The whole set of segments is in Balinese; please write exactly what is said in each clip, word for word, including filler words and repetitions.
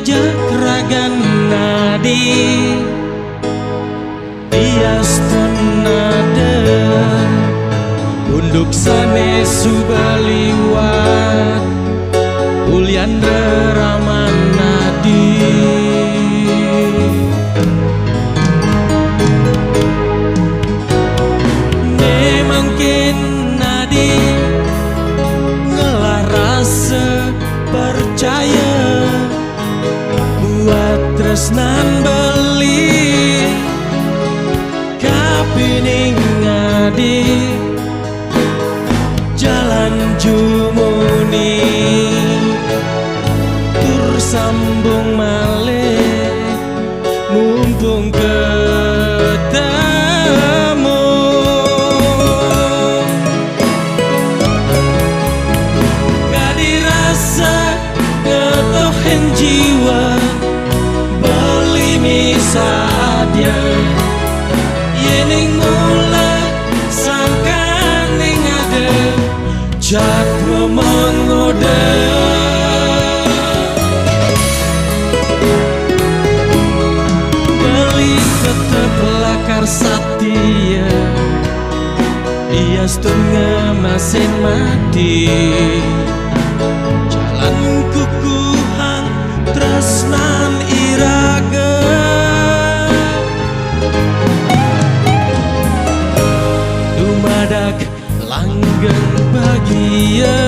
Yak ragan adi, ias tun nade, unduk sane subaliwat, ulian reraman adi. Memang ken adi, ngelah rasa percaya, buat tresnan beli, kapining adi, jalan jumuni, tur sambung malih, mumpung ketemu. Kadi rasa ngetohin jiwa, beli misadya, yening mula sangkaning ada, jadma menggoda. Beli tetep lakar satia, ias tun ngemasin mati, jalan kukuhan tresnan iraga, dumadak langgeng bagia.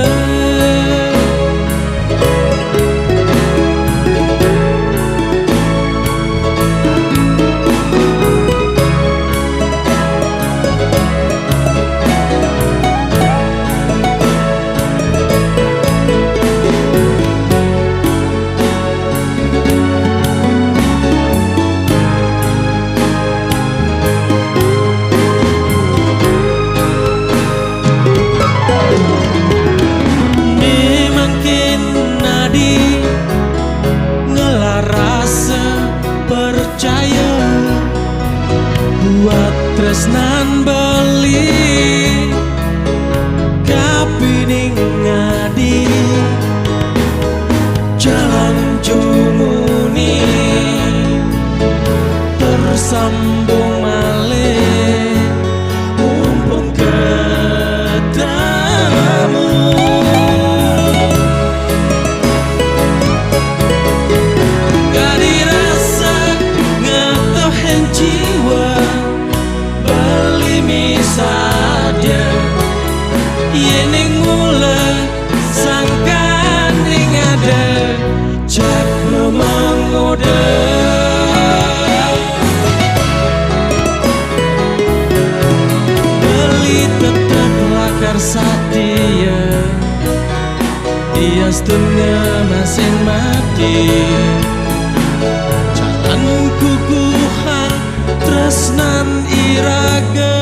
Memang ken adi, ngelah rasa percaya, buat tresnan beli, kapining adi, jalan jumuni, tersambung malih, mumpung ketemu. Kadi rasa ngetohin jiwa, beli misadya, yening mula sangkaning ada, jadma menggoda. Beli tetep lakar satia, ias tun ngemasin mati, jalan kukuhan tresnan iraga,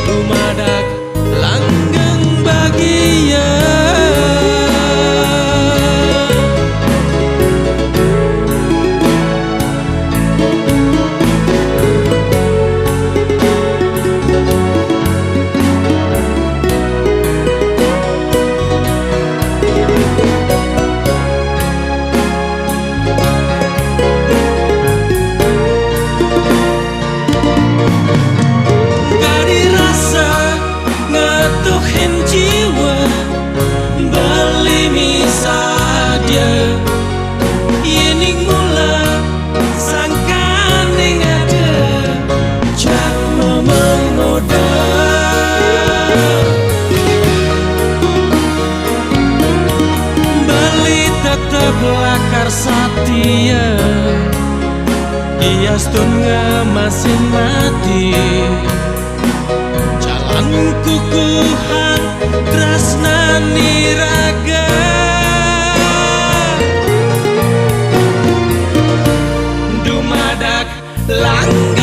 dumadak langgeng bagia. Kadi rasa ngetohin jiwa, beli misadya, yening mula sangkaning ada, jadma menggoda. Beli tetep lakar satia, ias tun ngemasin mati, jalan kukuhan tresnan iraga, dumadak langgeng